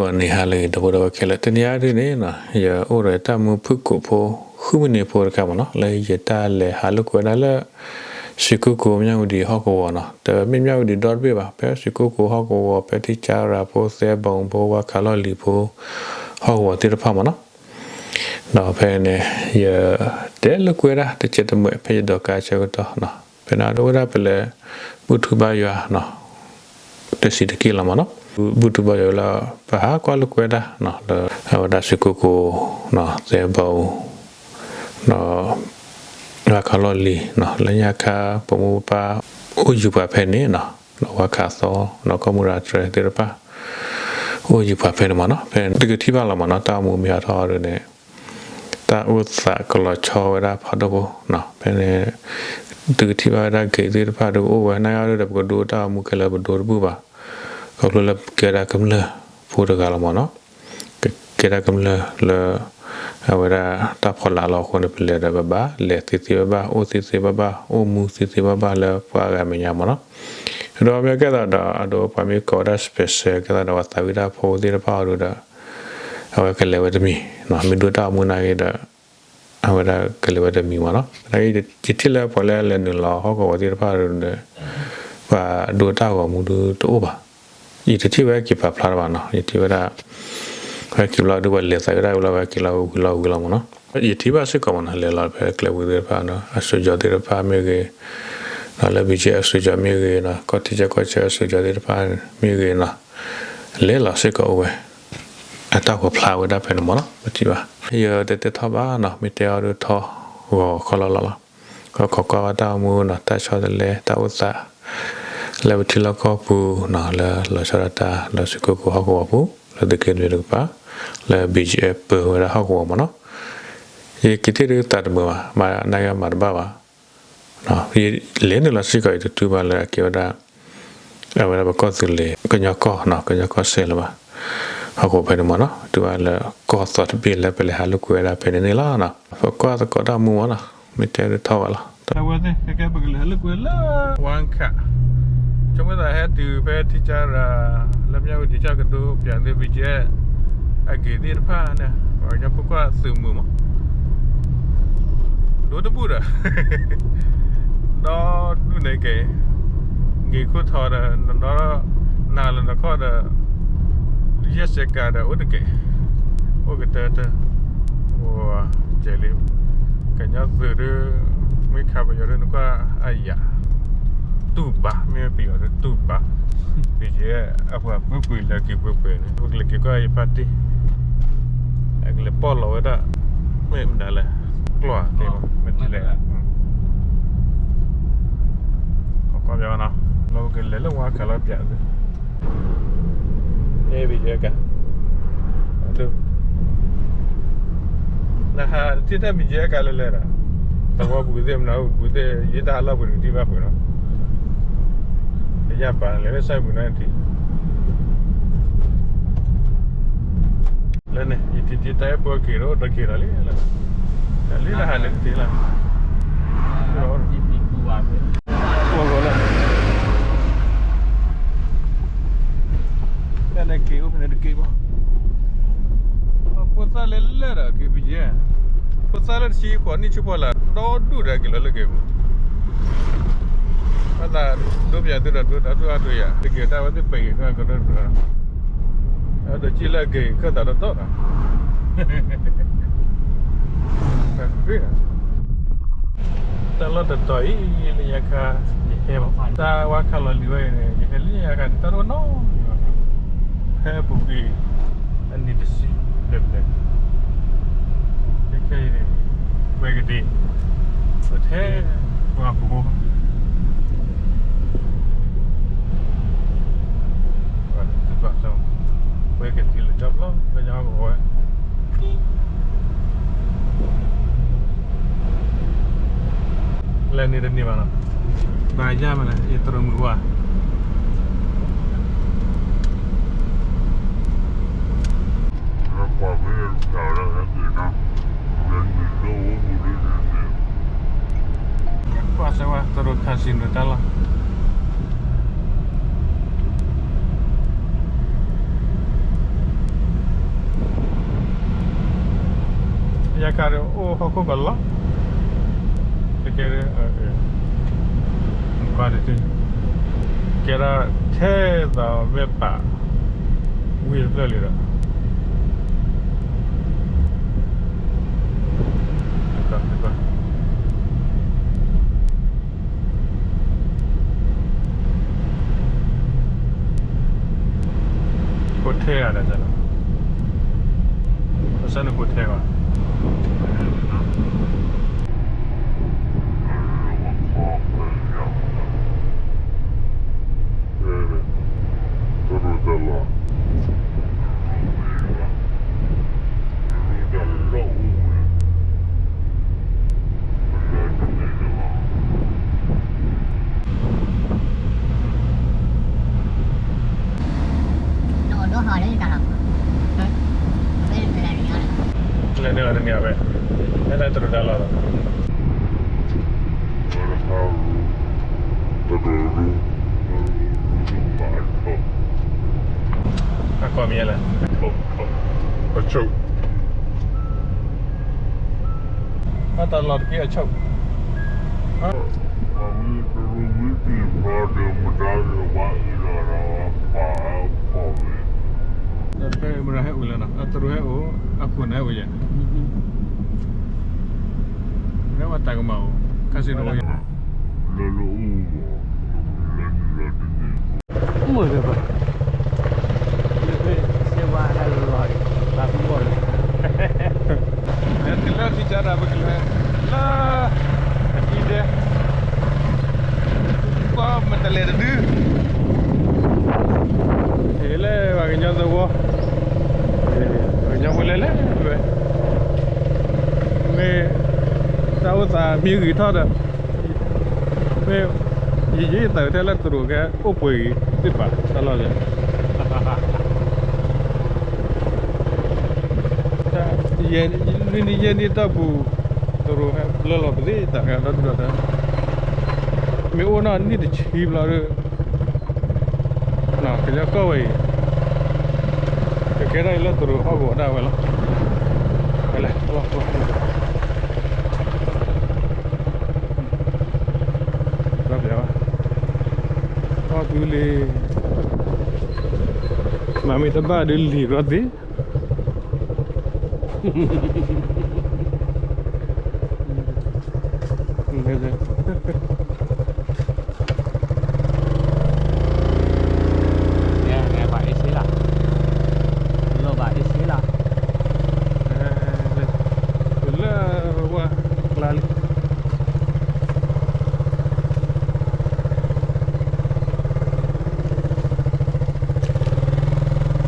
ဂီၤနံၤဟါလၢအဂ့ၤ ဒီပုၢ်ဒီဝဲၢ်ခဲလၢာ်, တနံၤအံၤဒ်န့ၣ် ယအိၣ်ဒီးတၢ်မူဖုၣ်ကိာ်ဖိ ဃုမံးနံးဖိတခါမ့ၢ်နီၤ, လၢယတၢ်လဲၤဟးလိာ်ကွဲဒၣ်လၢ စံကိကိးမၠၣ်ဝတံၤဟီၣ်ကဝီၤနီၤ, တမ့ၢ်မၠၣ်ဝတံၤဒီတဘ့ၣ်ဘၣ်, ဖဲစံကိကိးဟီၣ်ကဝီၤ ဖဲထံကၠၢရၤဖိ သဲဘီဖိ ဝါခးလီၢ်လံၤဖိ ဟီၣ်ကဝီၤသ့ၣ်တဖၣ်မ့ၢ်နီၤ. ဒီးဖဲန့ၣ် ယတဲလိာ်ကွဲဒၣ်တစဲးတမှဲး ဖဲယဒိးကါဆၢကတီၢ်နီၤ, ဖဲန့ၣ်ဒ်ဝဲဒၣ်ပလဲၤ ဘူၣ်ထူဘါယွၤနီၤ တဆံးတက့ၢ်လီၤမ့ၢ်နီၤ, ဘူၣ်ထူဘါယွၤဝဲလၢ ပဟးကွၢ်လိာ်ကွဲဒၣ်နီၤ လၢအဝဲဒၣ်စံကိကိးနီၤ သဲဘီ ဒီး ဝါခးလီၢ်လံၤနီၤ, လၢညါခါ ပိာ်မုၣ်ပၢ် အိၣ်ယုၢ်ပှၤဖဲန့ၣ်နီၤ, ဒီးဝါခးသီ ဒီးကီၢ်မုၢ်ရၤတြဲၤသ့ၣ်တဖၣ် အိၣ်ယုၢ်ပှၤဖဲန့ၣ်မ့ၢ်နီၤ, ဖဲသုကထံၣ်ဘၣ်လီၤမ့ၢ်နီၤ, တၢ်အိၣ်မူမ့ၢ်ဟးထီၣ်အီၤဒ်န့ၣ် တၢ်အိၣ်သးကလီၤဆီဝဲဒၣ်ဖးဒိၣ်ဖိနီၤ, ဖဲန့ၣ် သုကထံၣ်ဘၣ်ဝဲဒၣ် gate သ့ၣ်တဖၣ်ဒ်ကအိၣ်ဝဲ နာ်က့အီၤဒ်ဒီး ပကဒိတၢ်အိၣ်မူခဲလၢာ်ပဒိတဘူၣ်ဘၣ်, ခီဖျိလၢပကဲဒၣ်ကမျၢၢ်ဖိတဂၤလီၤမ့ၢ်နီၤ, ကကဲဒၣ်ကမျၢၢ်လၢ အဝဲဒၣ်တၢ်ဖီလာ်လီၤအဃိန့ၣ် ပလဲၤဒီးပဘၣ်လဲၤသ့သ့ဘၣ်ဘၣ် အိၣ်သ့သ့ဘၣ်ဘၣ် အိၣ်မူသ့သ့ဘၣ်ဘၣ်လၢပှၤဂၤမဲာ်ညါမ့ၢ်နီၤ, ဒီးမ့ၢ်ကဲသးဒီး အဒိပှၤမ့ၢ်ကိးဝဲဒၣ် special ကဲသးဒီး ပှၤသးဝံၣ်တၢ်ဖိသ့ၣ်တဖၣ်အီၤဒ်ဒီး အဝဲကလဲၤဝဲတမံၤနီၤ, မ့ၢ်ဒိတၢ်အိၣ်မူနာ်က့ဒီး အဝဲဒၣ်ကလဲၤဝဲတမံၤမ့ၢ်နီၤ, နာ်က့ ယထံၣ်လၢပှၤလၢလဲၤနုာ်လီၤဟီၣ်ကဝီၤသ့ၣ်တဖၣ်ဒီး ပှၤဒိတၢ်ဂီၤမူဒ်တအိၣ်ဘၣ်, ယတထံၣ်ဝဲက့ၤပာ်ဖျါတဘၣ်နီၤ, ယထံၣ်ဝဲဒၣ် ဝဲက့ၤဘျီဒ်ပှၤလဲၤသးဝံၣ်ဒၣ်ဝဲလီၤ ဝဲက့ၤလီၤဝံၤလီၤဝံၤလီၤမ့ၢ်နီၤ, ယထံၣ်ဘၣ်စ့ၢ်ကီးမ့ၢ်နီၤ လဲၤလီၤဖဲကျဲပူၤသ့ၣ်တဖၣ်နီၤ အစိကၠီသ့ၣ်တဖၣ်မ့ၢ်ဂ့ၤ, ဒီးလၢ ဘံၣ်ကၠံ အစိကၠီမ့ၢ်ဂ့ၤနီၤ ကီၢ်ထံကၠဲကီၢ်ဆၢအစိကၠီသ့ၣ်တဖၣ်မ့ၢ်ဂ့ၤနီၤ, လဲၤလီၤစ့ၢ်ကီးအိၣ်ဝဲ အတၢ်ဂီၤဖျါဝဲဒၣ်ဖဲန့ၣ်မ့ၢ်နီၤ ပထံၣ်ဘၣ်, ယတတဲထီၣ်ဘၣ်နီၤ မ့ၢ်တဲအီၤဒ်ထီၣ်ဂီၤခီလီၤလီၤလီၤ, ခီခီကွၢ်ဘၣ်တၢ်အိၣ်မူနီၤ တၢ်ဆီတလဲ တၢ်အိၣ်သး လၢပထံလီၢ်ကီၢ်ပူၤနီၤ လၢလီၤဆီဒၣ်တၢ်လၢစံကိကိးဟီၣ်ကဝီၤပူၤ လၢသုးက့နွံတကပၤ လၢ ဘံၣ်ကၠံ ပၢၤဝဲဒၣ်ဟီၣ်ကဝီၤမ့ၢ်နီၤ, ယက့ၤထံၣ်ဒ်သးတမုာ်ဘၣ် မၤနာ်က့မၤတဘၣ်ဘၣ် ယလဲၤနုာ်လီၤစ့ၢ်ကီး ယတတူၢ်ဘၣ်လၢအကဲဝဲဒၣ် အဝဲဒၣ်ပကီၢ်သူလ့ၤ ကညီကီၢ်နီၤ ကညီကီၢ်စဲၣ်လၢၤဘၣ်, ဟီၣ်ကဝီၤဖဲန့ၣ်မ့ၢ်နီၤ တူၢ်ဘၣ်လၢကီၢ်သီတဘ့ၣ်လၢပလဲၤဟးလိာ်ကွဲဝဲဒၣ်ဖဲန့ၣ်န့ၣ်လီၤနီၤ, ပကွၢ်သကိးတၢ်မူမ့ၢ်နီၤ မ့ၢ်တဲဒ်ထီၣ်ဘၣ်လီၤ, အဝဲသ့ၣ် ခဲကဲပကလဲၤဟးလိာ်ကွဲလၢ ဝါခး ဆိကမိၣ်သးဟဲတုၤဖဲထံကၠၢရၤ လၢမၠၣ်ဝတံၤ ကၠၢ်ကဒိ ပၠးသု ဘံၣ်ကၠံ အဂ့ၤသ့ၣ်တဖၣ်န့ၣ် ပှၤကညီဖိကွၢ်သုးမုာ်မး ဒိတဘူၣ်ဒီး ဒီဒူၣ်န့ၣ်က့ၤ ဂ့ၤခိၣ်ထီဒီး နဒီ နၤလၢနခီၣ်ဒီး ယဲၢ်စဲးကၤဒီး အိၣ်တက့ၢ် အိၣ်ကတၢၢ်တၢၢ် အိၣ်ကဲလံ ကညီသုးဒုး မ့ၢ်ခးပယီၤဒုး နကွၢ်အယၤ တူၢ်ဘၣ် မ့ၢ်ပယီၤဒုးတူၢ်ဘၣ် ပယီၤ အပှၤပှဲၤပှဲၤလၢက့ၤပှဲၤပှဲၤန့ၣ် ပကလဲၤက့ၤကွၢ်ယဖါတံၢ် အကလဲၤပီၣ်လီၤဝဲဒၣ် မ့ၢ်မနုၤလဲၣ် ကျီၢ်မ့ၢ်လဲၣ် ကွၢ်ပျီနီၤ လီၤပကလဲၤလၢဝါခးလီၤပျးသု အဲ ဘံၣ်ကၠံ ကး ဒိ နဟးထံၣ်တၢ် ဘံၣ်ကၠံ ကးလၢလဲၣ်ဒီး သဝီပူၤသ့ၣ် မနုၤပူၤသ့ၣ် ယတၢ်လီၢ်ပူၤန့ၣ် ထံၣ်ဘၣ်ပှဲၤနီၤ ယဘၣ်လဲၤလၢစဲပူၤနီၤထံၣ် လၢန့ၣ် ယထံၣ်တၢ်အဲၣ်ပှၤက့ၤဒီး ဒီးက့ၤဒီးလံ လၢနဟးန့ၣ်တထံၣ်လၢ လၢန့ၣ်က့ၤအိၣ်ဖဲန့ၣ်တက့ၢ်ဘၣ် ဖိသၣ်လၢလၢဒီးက့ၤပယဲ ဖိသၣ်လၢတဆံဃိးနံၣ်ဆံဖီလာ် ဒီဒူၣ်ဒီးက့ၤလီၤလၢက့ၤပူၤ ဘၣ်သးဒိပယၤသုဒီးဒိတၢ်ဒိၣ်အါဒိၣ်ယၤ တက့ၤတၢ်ဝဲသ့ၣ်ပဲၤက့ၤတၢ်ကရၢကရိ အဒိးကံၣ်လၢက့ၤခၢၣ်သးဒီးဒီးဒီး တၢ်လီၢ်တတီၤအံၤ လၢညါခါ ယဟဲဘၣ် တၢ်ဝါခးလီၤလံၤဝဲအံၤန့ၣ် ယဟဲလၢညါခါန့ၣ် တၢ်တအိၣ်နီတမံၤဘၣ် ဖဲပူၤကွံာ် အနံၣ်တဆံဘျဲၣ်ဘျဲၣ် ခဲခဲအံၤန့ၣ် ပှဲၤကဒံး ပထဲပှၤဖိ ပှဲၤကဒံးလၢတၢ်ပျီ လၢညါကဝဲ လဲၤန့ၣ်တန့ၢ်ဘၣ်နီၤ ဘၣ်ယါမးလဲၣ် ယတရမုၢ်ဝါ ကွၢ်စၢၤဝဲ တရူး casino တၢ်လီၢ် လၢန့ၣ် ခါဒီးအိၣ်ဟီၣ်ခိၣ်ကလီၤ, တကဲ, ကွၢ်တထံၣ်, ကဲဒၣ်ထဲသိးမ့ၢ်ပာ်, ဝံၤတဖျၢၣ်လံဒီး ခိၣ်ထဲဂၤဒီး, ဘၣ်ဆၣ်န့ၣ်ခိၣ်ထဲဂၤ, လဲၤန့ၢ်အီၤတန့ၢ်ဘၣ်, ဟဲလၢတရူးတၢ်လီၢ်လီၤ. အကီၢ်မံၤလဲၣ်, အဆိၣ်, အတၢ်လီၢ်တက့ၢ်အဆိၣ်, တရူးမ့ၢ်တံၢ်ဖျါဒီးမတၤဂ့ၤဝါအံၤလီၤဒီးပာ်ဖီၣ်ဝဲ, တရူးဟဲအိၣ်လၢနီၤ, အတရူးဟဲအိၣ်, အခိၣ်နၢ်ဟဲအိၣ်ယဲၢ်, မ့ၢ်ဝဲတၢ်ကမၣ်အိၣ်, ခါဆ့ၣ်နီၤအိၣ်ယဲၢ်, လၢလၢအိၣ်, လၢနုာ်လီၤတန့ၢ် မုၢ်လၢၤဘၣ်, လၢဖဲစဲဝါဟဲလီၤ, ဘၣ်မူဘီၣ်လၢ, လဲၤတုၤလၢခံကါဒီးပကလဲၤ, လၢ, အခံဒဲ, ကီၢ်မတလဲၤတဒု, လဲၤပှၤကညီသဝီ, ပှၤကညီဖိလဲၤလဲၤဝဲ, မ့ၢ်, တၢ်အိၣ်သးမံဂ့ၤထီၣ်ဒီး မ့ၢ်, ယယသးထဲလၢတရူးကဲအိၣ်ပှဲၤဂ့ၤသ့ၣ်ပာ်တၢ်လီၢ်လၢ, ယဲၢ်နံၣ်ယဲၢ်နံၣ်တီၢ်ပူၤ, တရူးဟဲလၢလီၤပသ့ၣ်တၢ်ဒီဒူၣ်ဒီး, မ့ၢ်အိၣ်နီၢ်နံၣ်တဆံဘျီဒီး, ကညီကီၢ်ဝဲအံၤ, ကကဲထီၣ်အံၤလၢတရူးဟီၣ်ကဝီၤဒၣ်ဝဲလီၤ, ဝဲလဲၣ်, အီၣ်သုလံ, မ့မ့ၢ်တဘၣ်ဒုးလံာ်ရီသ့, ဘၣ်အ့ၣ်စ့လီၤ, လိၣ်ဘၣ်အ့ၣ်စ့လီၤ, လၢဝဲကျါလံ. ကီၢ်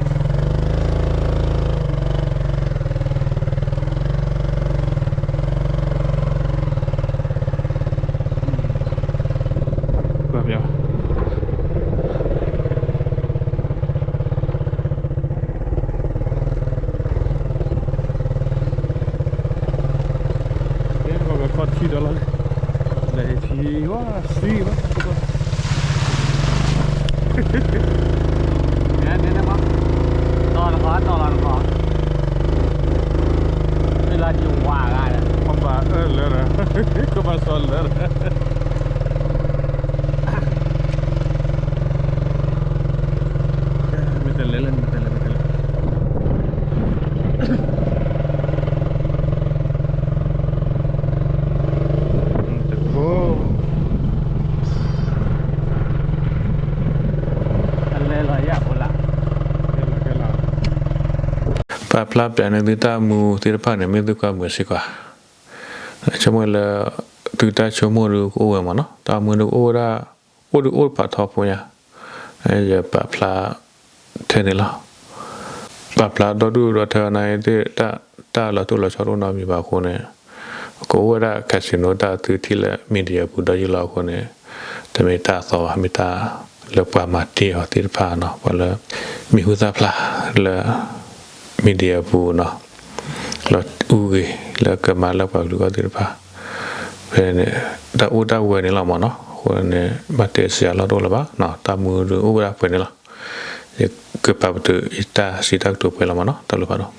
ထံဒီးလီၤ, လဲၤထံဝဲသံဝဲ, တီၢ်တခီ, တီၢ်လီၤတခီ, လၢယဝၤဂၤဒီး, ကဘၣ်အၢၣ်လၢဒီး, ကဘၣ်စီၤလၢဒီး, မ့ၢ်တလဲၤလၢ, မ့ၢ်တလဲၤ, မ့ၢ်တလဲၤ. တကိး, အလဲၤလီၤယၤဖိလၢ်, ပာ်ဖျါပျးန့ၢ်သုတၢ်မူသ့ၣ်တဖၣ်န့ၣ် မ့ၢ်သုကွၢ်မုာ်စ့ၢ်ကီး, ဆိကမိၣ်လၢ သုတၢ်ဆိကမိၣ်ဒုးကအိၣ်ဝဲမ့ၢ်နီၤ, တၢ်မူဒုးကအိၣ်ဝဲဒၣ်, အိၣ်ဒုးအိၣ်ဖးထီဖိညါ, ယပာ်ဖျါ ထဲန့ၣ်လီၤ. ပာ်ဖျါဒီဒူၣ်ဒီထၢနၤသ့ၣ်, တၢ်လီၤတိၢ်လီၤဆီတအိၣ်နီတမံၤဘၣ်အဃိန့ၣ်, ကအိၣ်ဝဲဒၣ် casino တၢ်သုထံၣ်လၢ media ပူၤဒီးယုၢ်လီၤအဃိန့ၣ်, တမ့ၢ်တၢ်အသီဘၣ်, မ့ၢ်တၢ်လၢပှၤမၤတ့ၢ်အီၤသ့ၣ်တဖၣ်နီၤ, ပှၤလၢမံၤဟူသၣ်ဖျါလၢ media ပူၤနီၤ, လီၤအူဂ့ၤလၢကမၤလၢပှၤကလုာ်ဂီၢ်သ့ၣ်တဖၣ်, ဖဲန့ၣ် တၢ်အိၣ်တၢ်ဝဲန့ၣ်လီၤမ့ၢ်နီၤ, အဃိန့ၣ် ဘၣ်တဲစှၤလီၤတအိၣ်လၢၤဘၣ်, တၢ်မူဒုးအိၣ်ဝဲဒၣ်ပှဲၤန့ၣ်လီၤ. ယကပာ်ပတုာ်ယတၢ်စံးတၢ်ကတိၤပှဲၤလီၤမ့ၢ်နီၤ, တၢ်ဘျုးဖးဒိၣ်.